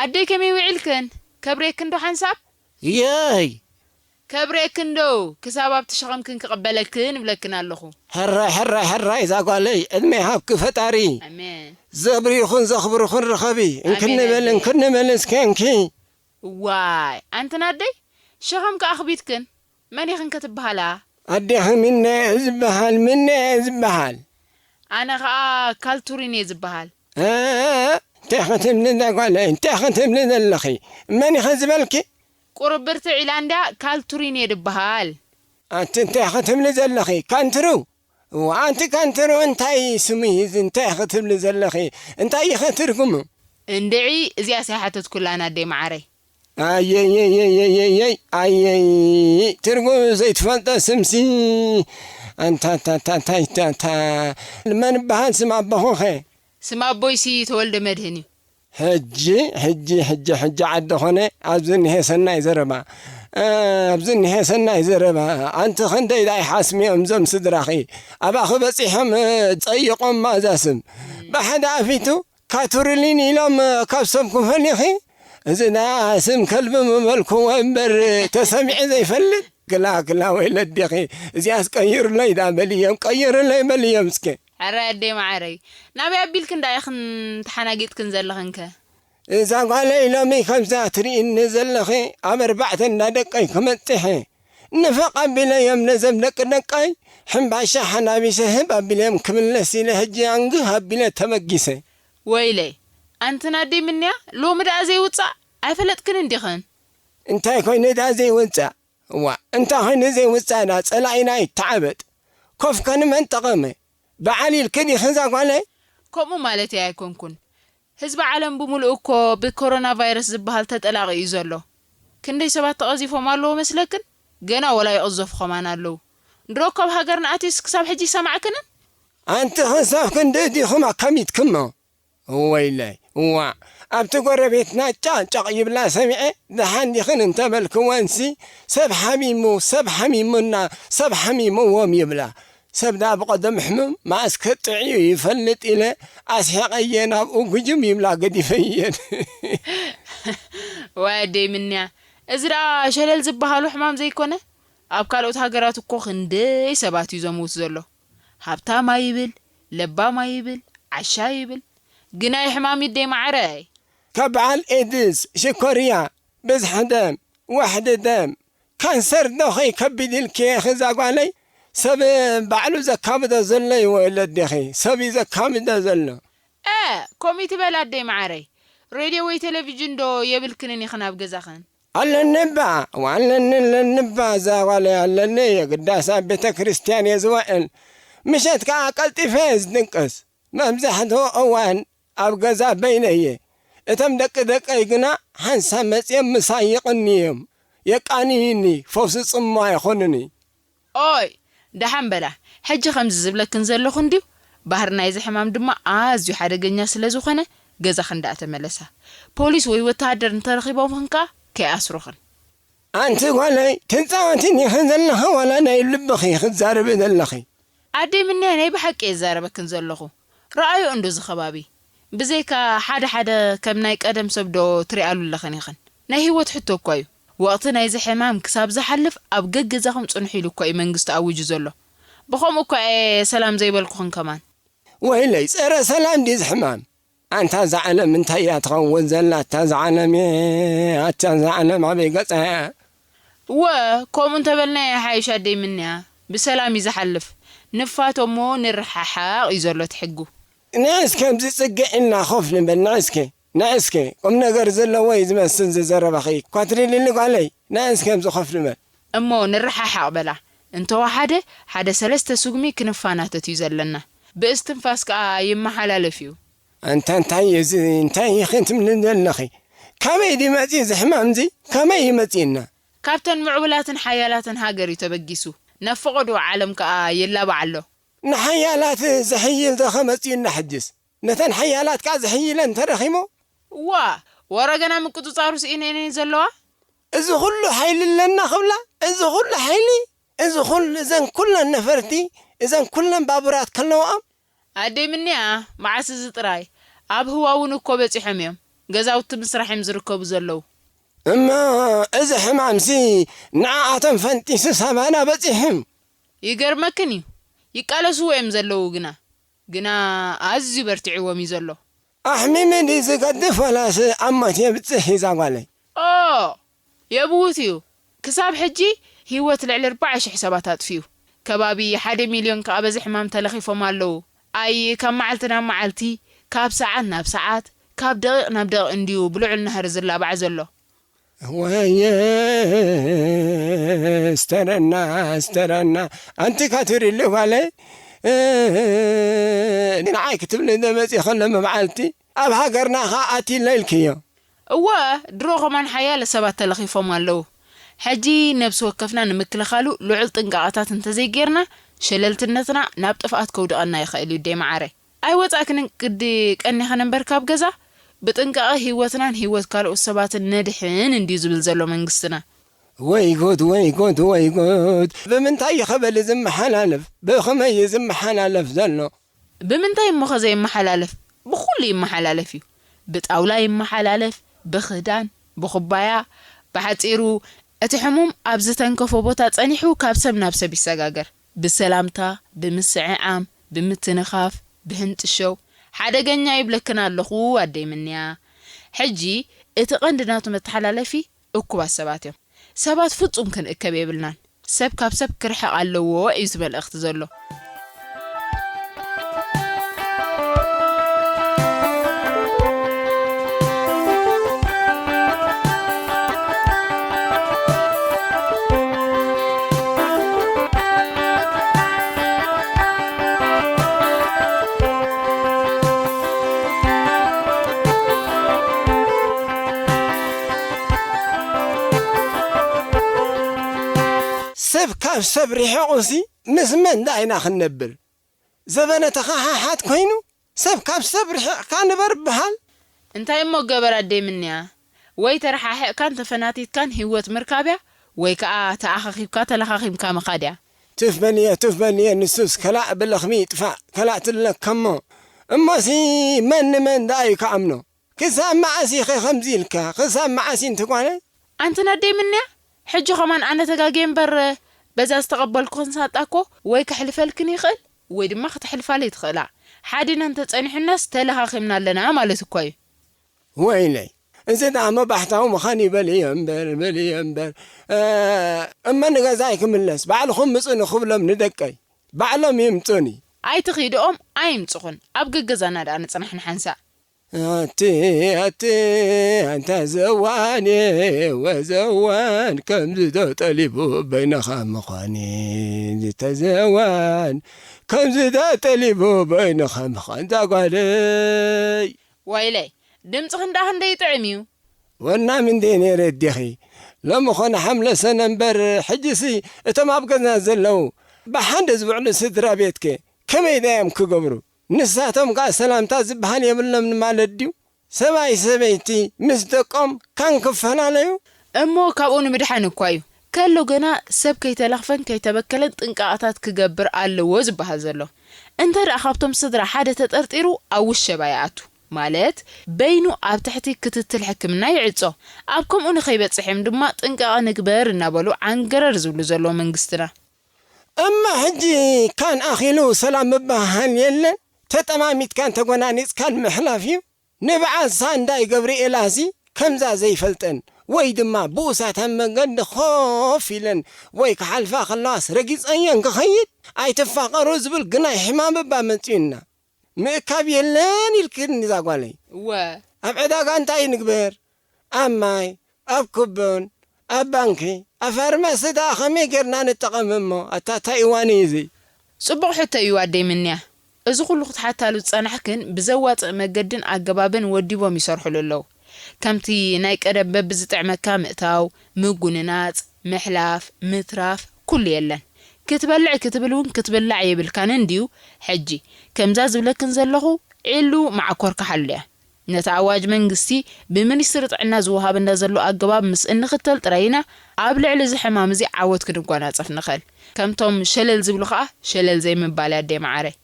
ኣደይ ከመይ ውዒልክን? ከብሬክን ዶ ሓንሳብ? የይ! ከብሬክን ዶ ክሳብ ኣብቲ ሸኸምክን ክቕበለክን እብለክን ኣለኹ። ሕራይ፣ ሕራይ፣ ሕራይ፣ እዛ ጓለይ፣ ዕድመ ይሃብኪ ፈጣሪ። ኣሜን። ዘብርይኹን ዘኽብርኹን ርኸቢ። ኣሜን እንክንበል፣ ኣደይ። እንክንበል እስከ እንኪ። ዋይ፣ ኣንትን ኣደይ፣ ሸኸም ከኣ ኣኽቢድክን። መን ኢኽን ከ ትበሃላ? ኣዴኺ ምነ እየ ዝበሃል፣ ምነ እየ ዝበሃል። ኣነ ኸኣ ካልቱሪን እየ ዝበሃል። እ፣ እንታይ ክትብሊ እዛ ጓለይ፣ እንታይ ክትብሊ ዘለኺ? መን ኢኺ ዝበልኪ? ቁርብርቲ ዒላ እንድያ ካልቱሪን እየ ድበሃል። ኣንቲ እንታይ ክትብሊ ዘለኺ? ካንትሩ? እዋ፣ ኣንቲ ካንትሩ እንታይ ስሙ እዩ እዚ? እንታይ ክትብሊ ዘለኺ? እንታይ ኢኺ ትርጉሙ? እንድዒ፣ እዚኣስ ኣይሓተትኩላን ኣደይ መዓረይ። ኣየየየየየይ፣ ኣየይ፣ ትርጉም ዘይትፈልጦ ስምሲ። ኣንታ፣ ኣንታ፣ ኣንታ፣ ኣንታ፣ ኣንታ፣ ኣንታ። መን በሃል ስም ኣቦኹኸ? ስም ኣቦይሲ ተወልደ መድህን እዩ። ሕጂ፣ ሕጂ፣ ሕጂ፣ ሕጂ ዓዲ ኾነ፣ ኣብዚ እኒሄ ሰናይ ዘረባ። እ፣ ኣብዚ እኒሄ ሰናይ ዘረባ። ኣንቲ ክንደይ ደኣ ይሓስምዮም እዞም ስድራኺ? ኣባኺ በጺሖም፣ እ፣ ጸይቖማ እዛ ስም። ብሓደ ኣፊቱ ካቱርሊን ኢሎም ካብ ሰብ ክፈሊኺ፣ እዚ ደኣ ስም ከልቢ ምበልክዎ እምበር ተሰሚዑ ዘይፈልጥ። ክላ፣ ክላ፣ ወይለዲኺ፣ እዚኣስ ቀይሩለይ ደኣ በልዮም፣ ቀይሩለይ በልዮም እስከ። ሕራይ ኣደይ መዓረይ፣ ናበይ ኣቢልክን ደኣ ኢኽን ተሓናጊጥክን ዘለኽንከ? እዛ ጓለይ ሎሚ ከምዛ ትርእይኒ ዘለኺ ኣብ ኣርባዕተ እንዳ ደቀይ ክመጥሕ ንፈቕ ኣቢለዮም ነዘም ደቂ ደቀይ ሕምባሻ ሓናቢሰ ህብ ኣቢለዮም ክምለስ ኢለ ሕጂ ኣንግህ ኣቢለ ተበጊሰ። ወይለይ፣ ኣንትን ኣደይ ምንያ ሎሚ ደኣ ዘይውጻእ ኣይፈለጥክን እንዲኽን? እንታይ ኮይኑ ደኣ ዘይውጻእ? እዋ፣ እንታይ ኮይኑ ዘይውጻእ ደኣ ጸላኢና ይተዓበጥ። ኮፍ ከንመን ጠቐመ። በዓል ኢልኪ ዲኺ እዛ ጓለይ? ከምኡ ማለተይ ኣይኮንኩን። ህዝቢ ዓለም ብምሉኡ እኮ ብኮሮና ቫይረስ ዝበሃል ተጠላቒ እዩ ዘሎ። ክንደይ ሰባት ተቐዚፎም ኣለዉ መስለክን? ገና ወላ ይቕዘፉ ከማን ኣለዉ። ድሮ ካብ ሃገርና ኣትዩስ ክሳብ ሕጂ ይሰማዕክንን? ኣንቲ ክሳብ ክንደይ ዲኹም ኣካሚትክሞ? ወይለይ፣ እዋዕ፣ ኣብቲ ጎረቤትና ጫጫቕ ይብላ ሰሚዐ፣ ደሓን ዲኽን እንተበልክወንሲ፣ ሰብ ሓሚሙ፣ ሰብ ሓሚሙና፣ ሰብ ሓሚምዎም ይብላ። ሰብ ደኣ ብቐደም ሕሙም መኣስ ከጥዕዩ ይፈልጥ ኢለ ኣስሒቐየን ኣብኡ ጉጅም ይብላ ገዲፈየን። ዋይ ኣደይ ምንያ፣ እዚ ደኣ ሸለል ዝበሃሉ ሕማም ዘይኮነ? ኣብ ካልኦት ሃገራት እኮ ክንደይ ሰባት እዩ ዘምውት ዘሎ። ሃብታም ኣይብል፣ ለባም ኣይብል፣ ዓሻ ይብል። ግን ኣይ ሕማም ይደይ ማዕረይ። ካብ በዓል ኤድስ፣ ሽኮርያ፣ ብዝሒ ደም፣ ዋሕዲ ደም፣ ካንሰር ዶ ኸይከብድ ኢልኪ ኢኺ እዛ ጓለይ? ሰብ ባዕሉ ዘካብዶ ዘሎ እዩ ወለዲኺ፣ ሰብ እዩ ዘካብዶ ዘሎ። እ፣ ከምኡ ትበል ኣደይ መዓረይ። ሬድዮ ወይ ቴሌቪዥን ዶ የብልክንን ኢኽን ኣብ ገዛኽን? ኣለኒ እባ፣ ኣለኒ፣ ኣለኒ እባ፣ እዛ ጓለይ ኣለኒ፣ የግዳስ ኣብ ቤተ ክርስቲያን እየ ዝውዕል። ምሸት ከኣ ቀልጢፈ እየ ዝድቅስ። መብዛሕትኡ እዋን ኣብ ገዛ በይነይ እየ። እቶም ደቂ ደቀይ ግና ሓንሳብ መጺኦም ምሳይ ይቕንዩ እዮም። የቃንዩኒ፣ ፈውሲ ጽምዋ ይኾኑኒ። ኦይ፣ ደሓን በላ። ሕጂ ከምዚ ዝብለክን ዘለኹ እንድዩ፣ ባህሪ ናይዚ ሕማም ድማ ኣዝዩ ሓደገኛ ስለ ዝኾነ፣ ገዛኽን ደኣ ተመለሳ። ፖሊስ ወይ ወተሃደር እንተረኺቦምኽን ከኣ ከይኣስሩኽን። ኣንቲ ጓለይ፣ ትጻወቲ ዲኺ ዘለኺ ዋላ ናይ ልብኺ ክትዛረቢ ዘለኺ? ኣደይ ምንያ ናይ ብሓቂ እየ ዝዛረበክን ዘለኹ። ረኣዮ እንዶ እዚ ከባቢ። ብዘይካ ሓደ ሓደ ከም ናይ ቀደም ሰብ ዶ ትሪኣሉ ኣለኽን ኢኽን? ናይ ህይወት ሕቶ እኳ እዩ። ወቕቲ ናይዚ ሕማም ክሳብ ዝሓልፍ ኣብ ገገዛኹም ጽንሑ ኢሉ እኳ እዩ መንግስቲ ኣዊጁ ዘሎ። ብኸምኡ እኳ እየ ሰላም ዘይበልኩኽን ከማን። ወይለይ፣ ጸረ ሰላም ድዩ እዚ ሕማም? ኣንታ እዛ ዓለም እንታይ እያ ትኸውን ዘላ? ኣታ እዛ ዓለም፣ ኣታ እዛ ዓለም ኣበይ ገጻ እያ? እወ፣ ከምኡ እንተበልናዮ ይሓይሽ ኣደይ ምንያ። ብሰላም እዩ ዝሓልፍ። ንፋቶ እሞ ንረሓሓቕ እዩ ዘሎ እቲ ሕጉ። ንዒ እስከ ከምዚ ጽግዕ ኢልና ኮፍ ንበል፣ ንዒ እስከ፣ ንዒ እስከ። ቁም ነገር ዘለዎ እዩ ዝመስል እዚ ዘረባኺ። ኳትሪልኒ ጓለይ፣ ንዒ እስከ ከምዚ ኮፍ ንበል። እሞ ንረሓሓቕ በላ። እንተወሓደ ሓደ ሰለስተ ስጉሚ ክንፋናተት እዩ ዘለና። ብእስትንፋስ ከኣ ይመሓላለፍ እዩ። ኣንታ እንታይ እዩ እዚ? እንታይ ኢኺ ትብሊ ዘለኺ? ካበይ ድዩ መጺኡ እዚ ሕማም እዚ? ከመይ እዩ መጺኡና? ካብተን ምዕቡላትን ሓያላትን ሃገር እዩ ተበጊሱ። ናብ ፈቐዶ ዓለም ከኣ ይላባዕ ኣሎ። ንሓያላት ዘሕይል ዶ ከመጺኡና ሕጅስ? ነተን ሓያላት ከኣ ዘሕይለን ተረኺቡ? እዋ፣ ወረ ገና ምቁጽጻሩ ስኢነን እየን ዘለዋ። እዚ ኹሉ ሓይሊ ኣለና ክብላ? እዚ ኹሉ ሓይሊ? እዚ ኹሉ፣ እዘን ኩለን ነፈርቲ፣ እዘን ኩለን ባቡራት ከለዋኦም? ኣደይ ምንያ፣ መዓስ እዚ ጥራይ? ኣብ ህዋ እውን እኮ በጺሖም እዮም። ገዛውቲ ምስራሕ እዮም ዝርከቡ ዘለዉ። እሞ እዚ ሕማምሲ ንዓኣቶም ፈንጢሱ ሳባና በጺሑ። ይገርመክን እዩ። ይቃለስዎ እዮም ዘለዉ ግና፣ ግና ኣዝዩ በርቲዕዎም እዩ ዘሎ። ኣሕሚሙ ድዩ ዝገድፍ ዋላስ ኣብ ሞት የብጽሕ እዩ እዛ ጓለይ? ኦ! የብውት እዩ። ክሳብ ሕጂ ህይወት ልዕሊ ኣርባዓ ሽሕ ሰባት ኣጥፊኡ። ከባቢ ሓደ ሚልዮን ከኣ በዚ ሕማም ተለኺፎም ኣለዉ። ኣይ፣ ካብ መዓልቲ ናብ መዓልቲ፣ ካብ ሰዓት ናብ ሰዓት፣ ካብ ደቂቕ ናብ ደቂቕ እንድዩ ብልዑል ናህሪ ዝላባዕ ዘሎ። ወየ፣ ስተረና፣ ስተረና። ኣንቲ ካትሪሊ ጓለይ፣ እ፣ ንዓይ ክትብሊ እንደ መጺእ ከሎ መብዓልቲ ኣብ ሃገርና ኸኣ ኣትዩሎ ኢልክዮ። እወ፣ ድሮ ኸማን ሓያለ ሰባት ተለኺፎም ኣለዉ። ሕጂ ነብሲ ወከፍና ንምክልኻሉ ልዑል ጥንቃቐታት እንተዘይጌርና፣ ሸለልትነትና ናብ ጥፍኣት ከውድቐና ይኽእል እዩ፣ ኣደይ መዓረይ። ኣይወጻእክንን ግዲ ቀኒኽን እምበር ካብ ገዛ፣ ብጥንቃቐ ህይወትናን ህይወት ካልኦት ሰባትን ነድሕን እንድዩ ዝብል ዘሎ መንግስትና። ወይ ጉድ፣ ወይ ጉድ፣ ወይ ጉድ! ብምንታይ እዩ ኸበሊ ዝመሓላለፍ? ብኸመይ እዩ ዝመሓላለፍ ዘሎ? ብምንታይ እሞ ኸ ዘይመሓላለፍ? ብኹሉ ይመሓላለፍ እዩ። ብጣውላ ይመሓላለፍ፣ ብኽዳን፣ ብኹባያ። ብሓጺሩ፣ እቲ ሕሙም ኣብ ዝተንከፎ ቦታ ጸኒሑ ካብ ሰብ ናብ ሰብ ይሰጋገር። ብሰላምታ፣ ብምስዕዓም፣ ብምትንኻፍ፣ ብህንጥሸው። ሓደገኛ ይብለክን ኣለኹ ኣደይ ምንያ። ሕጂ እቲ ቐንዲ ናቱ መተሓላለፊ እኩባት ሰባት እዮም። ሰባት ፍጹም ክንእከብ የብልናን። ሰብ ካብ ሰብ ክርሕቕ ኣለዎ እዩ እቲ መልእኽቲ ዘሎ። ሰብ ካብ ሰብ ርሒቑሲ ምስ መን ደኣ ኢና ክንነብር? ዘበነ ተኸሓሓት ኮይኑ ሰብ ካብ ሰብ ርሒቕካ ንበር በሃል። እንታይ እሞ ገበር ኣደይ ምንያ? ወይ ተረሓሒቕካን ተፈናቲትካን ህይወት ምርካብ እያ፣ ወይ ከኣ ተኣኻኺብካ ተለኻኺምካ ምኻድ እያ። ቱፍ በልየ፣ ቱፍ በልየ፣ ንሱስ ከላእ ብለኽሚ ይጥፋእ፣ ከላእ ትለከሞ። እሞሲ መን ንመን ደኣ እዩ ክኣምኖ? ክሳብ መዓስ ኢኺ ከምዚ ኢልካ? ክሳብ መዓስ ኢንቲ ጓለይ? ኣንቲ ኣደይ ምንያ፣ ሕጂ ኸማን ኣነ ተጋግየ እምበር፣ በዛ ዝተቐበልኩኽን ሳንጣ እኮ ወይ ከሕልፈልክን ይኽእል፣ ወይ ድማ ክትሕልፋለይ ትኽእላ። ሓዲና እንተጸኒሑናስ ተለኻኺምና ኣለና ማለት እኮ እዩ። ወይለይ፣ እዚ ደኣ መባሕታዊ ምዃን እዩ። በልዮ እምበር፣ በልዮ እምበር። እ፣ እመ ንገዛይ ክምለስ፣ ባዕልኹም ምጹኒ ክብሎም ንደቀይ። ባዕሎም ይምጹኒ። ኣይትኺድኦም፣ ኣይምጹኹን። ኣብ ገገዛና ደኣ ንጽናሕ ንሓንሳእ። ኣቲ፣ ኣቲ፣ ኣንታ ዘዋን፣ ወዘዋን፣ ከምዚ ዶ ጠሊቡ በይንኻ ምዃን፣ ዝተዘዋን፣ ከምዚ ዶ ጠሊቡ በይንኻ ምዃን፣ እዛ ጓለይ። ዋይለይ፣ ድምጽኽን ደኣ ክንደይ ይጥዕም እዩ። ወናም እንዴ ነይረ ኣዴኺ፣ ሎሚ ኾነ ሓምለ ሰነ እምበር፣ ሕጂሲ እቶም ኣብ ገዛ ዘለዉ ብሓንደ ዝውዕሉ ስድራ ቤትከ ከመይ ዳዮም ክገብሩ? ንሳቶም ከኣ ሰላምታ ዝበሃል የብሎምን ማለት ድዩ? ሰብኣይ ሰበይቲ ምስ ደቆም ካን ክፈላለዩ? እሞ ካብኡ ንምድሓን እኳ እዩ። ከሎ ገና ሰብ ከይተለኽፈን ከይተበከለን ጥንቃቐታት ክገብር ኣለዎ ዝበሃል ዘሎ። እንተ ደኣ ካብቶም ስድራ ሓደ ተጠርጢሩ ኣብ ውሸባ ይኣቱ። ማለት በይኑ ኣብ ትሕቲ ክትትል ሕክምና ይዕጾ። ኣብ ከምኡ ንኸይበጽሕ እዮም ድማ ጥንቃቐ ንግበር እናበሉ ዓንገረር ዝብሉ ዘለዉ መንግስትና። እማ ሕጂ ካን ኣኺሉ ሰላም ምበሃሃል የለን። ተጠማሚትካን ተጎናኒጽካን ምሕላፍ እዩ። ንበዓል ሳንዳይ ገብርኤላሲ ከምዛ ዘይፈልጠን ወይ ድማ ብኡሳት ኣብ መገዲ ኮፍ ኢለን ወይ ክሓልፋ ከለዋስ ረጊጸየን ክኸይድ ኣይትፋቐሩ ዝብል ግናይ ሕማም እባ መጺኡና። ምእካብ የለን ኢልክኒ እዛ ጓለይ። እወ። ኣብ ዕዳጋ እንታይ ንግበር? ኣብ ማይ፣ ኣብ ኩቦን፣ ኣብ ባንኪ፣ ኣብ ፋርማሲ ደኣ ከመይ ጌርና ንጠቐም እሞ? ኣታ እንታይ እዋን እዩ እዚ? ጽቡቕ ሕቶ እዩ ኣደይ ምንያ። እዚ ኩሉ ክትሓታሉ ዝጸናሕክን ብዘዋጽእ መገድን ኣገባብን ወዲቦም ይሰርሑሉ ኣለዉ። ከምቲ ናይ ቀደም በብዝጥዕመካ ምእታው፣ ምጉንናጽ፣ ምሕላፍ፣ ምትራፍ፣ ኩሉ የለን። ክትበልዕ ክትብል እውን ክትብላዕ የብልካን እንድዩ። ሕጂ፣ ከምዛ ዝብለክን ዘለኹ፣ ዒሉ መዓኮርካ ሓሉያ። ነቲ ኣዋጅ መንግስቲ ብሚኒስትሪ ጥዕና ዝወሃበና ዘሎ ኣገባብ ምስ እንኽተል ጥራይ ኢና ኣብ ልዕሊ እዚ ሕማም እዚ ዓወት ክንጓናጸፍ ንኽእል። ከምቶም ሸለል ዝብሉ ኸኣ ሸለል ዘይምባል ኣደይ መዓረይ።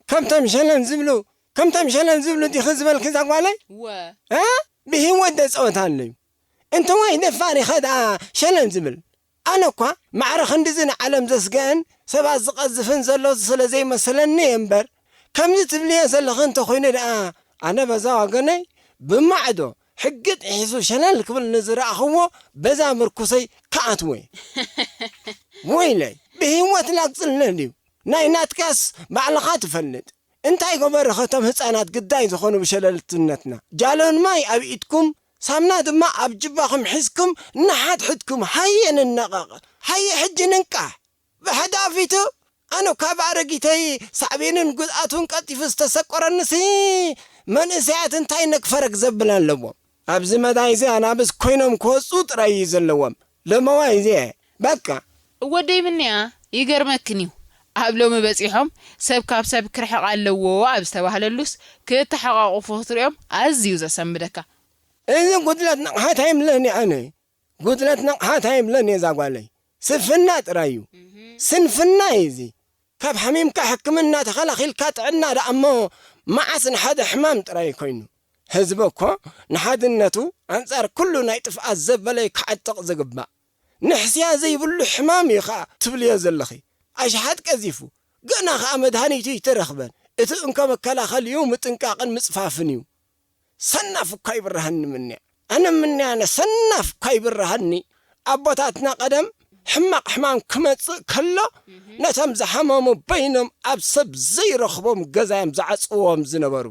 ከምቶም ሸለል ዝብሉ፣ ከምቶም ሸለል ዝብሉ ዲኺ ዝበልኪ እዛ ጓለይ? እወ። እ? ብህይወት ደጸወት ኣሎ እዩ። እንተዋይ ደፋር ኢኸ ደኣ ሸለል ዝብል? ኣነ እኳ ማዕረ ክንድዚ ንዓለም ዘስግእን ሰባት ዝቐዝፍን ዘሎ ስለ ዘይመሰለኒ እየ እምበር፣ ከምዚ ትብልዮ ዘለኺ እንተኾይኑ ደኣ፣ ኣነ በዛ ወገነይ ብማዕዶ ሕጊ ጥሒሱ ሸለል ክብል ንዝረኣኽዎ በዛ ምርኩሰይ ክኣትዎ እየ። ወይለይ፣ ብህይወት ላግጽለል እዩ። ናይ ናትካስ ባዕልኻ ትፈልጥ። እንታይ ገበርኸ እቶም ህጻናት ግዳይ ዝኾኑ ብሸለልትነትና? ጃሎን ማይ ኣብ ኢድኩም፣ ሳምና ድማ ኣብ ጅባኹም ሒዝኩም እናሓድሕድኩም ሃየ ንነቓቐ። ሃየ ሕጂ ንንቃሕ። ብሕዳፊቱ ኣነ ካብ ኣረጊተይ ሳዕቤንን ጉድኣቱን ቀልጢፉ ዝተሰቆረንሲ መንእሰያት እንታይ ነክፈረክ ዘብል ኣለዎም? ኣብዚ መዳይ እዚ ኣናብስ ኮይኖም ክወፁ ጥራይ እዩ ዘለዎም። ለመዋይ እዚ በቃ። እወ ደይምንያ፣ ይገርመክን እዩ። ኣብ ሎሚ በጺሖም ሰብ ካብ ሰብ ክርሕቕ ኣለዎ ኣብ ዝተባህለሉስ ክተሓቋቑፉ ክትሪኦም ኣዝዩ ዘሰንብደካ። እዚ ጉድለት ንቕሓት ኣይብለኒ ኣነ። ጉድለት ንቕሓት ኣይብለኒ እዛ ጓለይ። ስንፍና ጥራይ እዩ። ስንፍና እዩ እዚ። ካብ ሓሚምካ ሕክምና ተኸላኺልካ ጥዕና ደኣ እሞ መዓስ ንሓደ ሕማም ጥራይ ኮይኑ። ህዝቢ እኮ ንሓድነቱ ኣንጻር ኩሉ ናይ ጥፍኣት ዘበለ ክዓጥቕ ዝግባእ። ንሕስያ ዘይብሉ ሕማም እዩ ኸኣ ትብልዮ ዘለኺ። ኣሽሓት ቀዚፉ፣ ገና ኸኣ መድሃኒቱ ኣይተረኽበን። እቲ እንኮ መከላኸሊኡ ምጥንቃቕን ምጽፋፍን እዩ። ሰናፍ እኳ ይብርሃኒ ምንያ። ኣነ ምንያ ኣነ ሰናፍ እኳ ይብርሃኒ። ኣቦታትና ቀደም ሕማቕ ሕማም ክመጽእ ከሎ ነቶም ዝሓመሙ በይኖም ኣብ ሰብ ዘይረኽቦም ገዛ እዮም ዝዓጽዎም ዝነበሩ።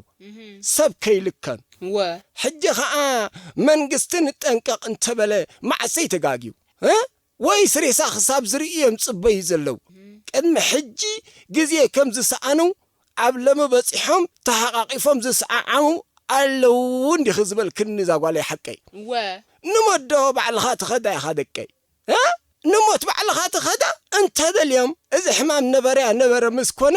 ሰብ ከይልከም። እወ። ሕጂ ኸኣ መንግስቲ ንጠንቀቕ እንተበለ መዓሰይ ተጋግዩ? እ? ወይስ ሬሳ ክሳብ ዝርእዩ እዮም ዝጽበዩ ዘለዉ? ቅድሚ ሕጂ ግዜ ከም ዝሰኣኑ ኣብ ሎሚ በጺሖም ተሓቓቒፎም ዝሰዓዓሙ ኣለዉ እንዲኺ ዝበልክኒ እዛ ጓለይ ሓቀይ? እወ። ንሞት ዶ ባዕልኻ ትኸዳ ኢኻ ደቀይ? እ? ንሞት ባዕልኻ ትኸዳ? እንተደልዮም እዚ ሕማም ነበረያ ነበረ ምስ ኮነ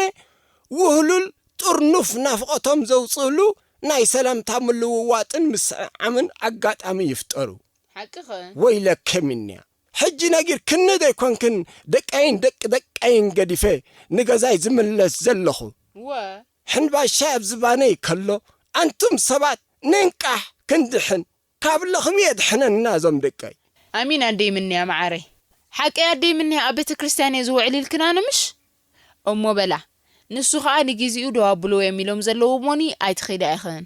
ውህሉል ጥርኑፍ ናፍቖቶም ዘውጽእሉ ናይ ሰላምታ ምልውዋጥን ምስዕዓምን ኣጋጣሚ ይፍጠሩ። ሓቅኽን። ወይለከ ሚንያ፣ ሕጂ ነጊርክኒ ዶ ኣይኮንክን ደቀይን ደቂ ደቀይን ገዲፈ ንገዛይ ዝምለስ ዘለኹ? እወ። ሕንባሻይ ኣብ ዝባነይ ከሎ ኣንቱም ሰባት ንንቃሕ ክንድሕን ካብ ለኽሚ የድሕነና እዞም ደቀይ። ኣሚን ኣደይ ምንያ መዓረይ። ሓቀይ ኣደይ ምንያ ኣብ ቤተ ክርስቲያን እየ ዝውዕል ኢልክን ኣነ ምሽ? እሞ በላ ንሱ ኸኣ ንጊዜኡ ደው ኣብልዎ እዮም ኢሎም ዘለዉ እሞኒ ኣይትኺዳ ኢኽን።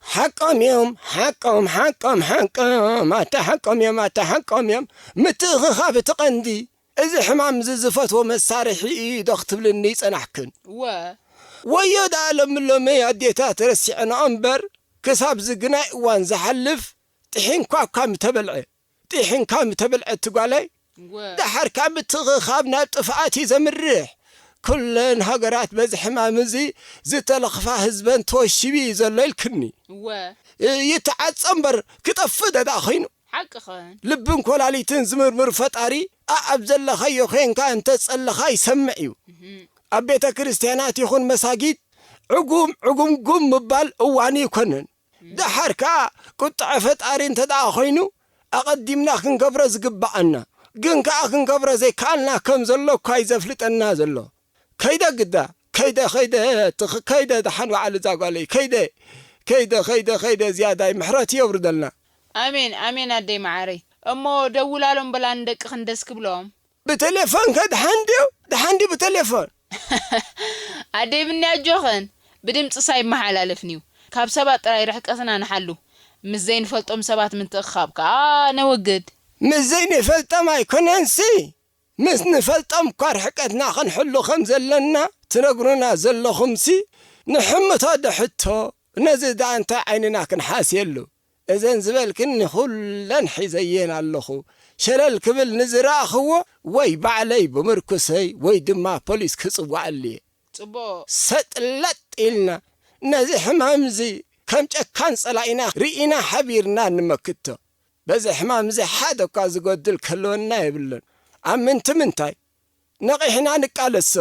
ሓቆም እዮም ሓቆም ሓቆም ሓቆም ኣታ ሓቆም እዮም ኣታ ሓቆም እዮም። ምትእኽኻብ እቲ ቐንዲ። እዚ ሕማም እዚ ዝፈትዎ መሳርሒ እዩ ዶ ክትብልኒ ይጸናሕክን? እወ። ወዮ ደኣ ሎሚ ሎሚ ኣዴታት ረሲዐንኦ እምበር ክሳብ ዝግናይ እዋን ዝሓልፍ ጥሒንኳ እኳ ምተበልዐ። ጢሒንካ ምተበልዐት ጓለይ፣ እወ። ደሓር ካብ ምትእኽኻብ ናብ ጥፍኣት እዩ ዘምርሕ። ኩለን ሃገራት በዚ ሕማም እዚ ዝተለኽፋ ህዝበን ተወሺቡ እዩ ዘሎ ኢልክኒ። እወ። ይተዓጸ እምበር ክጠፍእ ዶ ደኣ ኾይኑ? ሓቅኽን። ልብን ኮላሊትን ዝምርምር ፈጣሪ ኣኣብ ዘለኻዮ ኾይንካ እንተ ጸለኻ ይሰምዕ እዩ። ኣብ ቤተ ክርስቲያናት ይኹን መሳጊድ ዕጉም ዕጉምጉም ምባል እዋኑ ይኮንን። ደሓር ከኣ ቁጥዐ ፈጣሪ እንተ ደኣ ኾይኑ ኣቐዲምና ክንገብሮ ዝግብኣና ግን ከኣ ክንገብሮ ዘይከኣልና ከም ዘሎ እኳ እዩ ዘፍልጠና ዘሎ። ከይደ ግዳ ከይደ ከይደ ትኽ ከይደ ደሓን በዓል እዛ ጓለይ ከይደ ከይደ ከይደ ከይደ ዝያዳይ ምሕረት የውርደልና። ኣሜን ኣሜን ኣደይ መዓረይ። እሞ ደውላሎም በላ ንደቅኽን ደስ ክብሎም። ብቴሌፎን ከ ደሓን ድዩ? ደሓን ድዩ ብቴሌፎን? ኣደይ ብኒ ኣጆኽን ብድምፂ ሳይመሓላለፍንዩ። ካብ ሰባት ጥራይ ርሕቀትና ንሓሉ። ምስ ዘይንፈልጦም ሰባት ምትእኽኻብ ከዓ ነወግድ። ምስ ዘይንፈልጦም ኣይኮነንሲ ምስ ንፈልጦም እኳ ርሕቀትና ክንሕሉ ከም ዘለና ትነግሩና ዘለኹምሲ ንሕምቶ ዶ ሕቶ ነዚ ደኣ እንታይ ዓይንና ክንሓስየሉ? እዘን ዝበልክኒ ኩለን ሒዘየን ኣለኹ። ሸለል ክብል ንዝረኣኽዎ ወይ ባዕለይ ብምርኩሰይ ወይ ድማ ፖሊስ ክጽውዓሉ እየ። ጽቡቕ። ሰጥ ለጥ ኢልና ነዚ ሕማምዚ ከም ጨካን ጸላኢና ርኢና ሓቢርና ንመክቶ። በዚ ሕማምዚ ሓደ እኳ ዝጎድል ክህልወና የብሉን። ኣብ ምንቲ ምንታይ? ነቒሕና ንቃለሶ።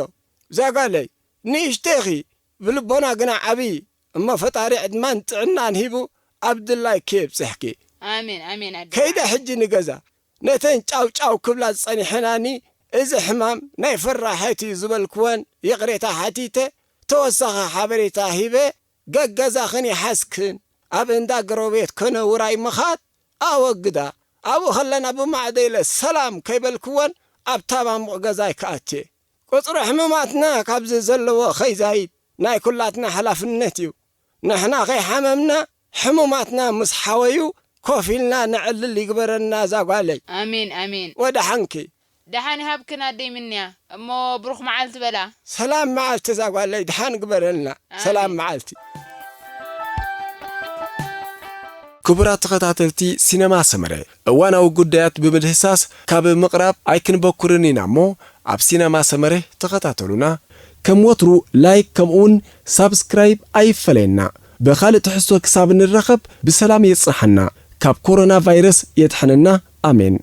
ዛጓለይ፣ ንእሽቶ ኢኺ፣ ብልቦና ግና ዓብዪ። እሞ ፈጣሪ ዕድማን ጥዕናን ሂቡ ኣብ ድላይኪ የብጽሕኪ። ኣሜን ኣሜን ኣደ። ከይደ ሕጂ ንገዛ። ነተን ጫው ጫው ክብላ ዝጸኒሐናኒ እዚ ሕማም ናይ ፈራሐት እዩ ዝበልክወን ይቕሬታ ሓቲተ ተወሳኺ ሓበሬታ ሂበ ገገዛኽን ይሓዝክን። ኣብ እንዳ ጎረቤት ኮነ ውራይ ምኻድ ኣወግዳ። ኣብኡ ከለና ብማዕዶ ኢለ ሰላም ከይበልክወን ኣብታ ማሙቕ ገዛይ ክኣትየ። ቁጽሪ ሕሙማትና ካብዚ ዘለዎ ከይዛይድ ናይ ኩላትና ሓላፍነት እዩ። ንሕና ከይሓመምና ሕሙማትና ምስ ሓወዩ ኮፍ ኢልና ነዕልል ይግበረና እዛ ጓለይ። ኣሜን ኣሜን። ወደሓንኪ። ደሓን ይሃብክን ኣደይ ምንያ። እሞ ብሩኽ መዓልቲ በላ። ሰላም መዓልቲ እዛ ጓለይ ደሓን ግበረልና። ኣሜን። ሰላም መዓልቲ። ክቡራት ተኸታተልቲ ሲነማ ሰመረ፣ እዋናዊ ጉዳያት ብምድህሳስ ካብ ምቕራብ ኣይክንበኩርን ኢና እሞ፣ ኣብ ሲነማ ሰመረ ተኸታተሉና። ከም ወትሩ ላይክ ከምኡውን ሳብስክራይብ ኣይፈለየና። ብኻልእ ትሕዝቶ ክሳብ ንራኸብ ብሰላም የጽንሓና፣ ካብ ኮሮና ቫይረስ የድሕነና። ኣሜን።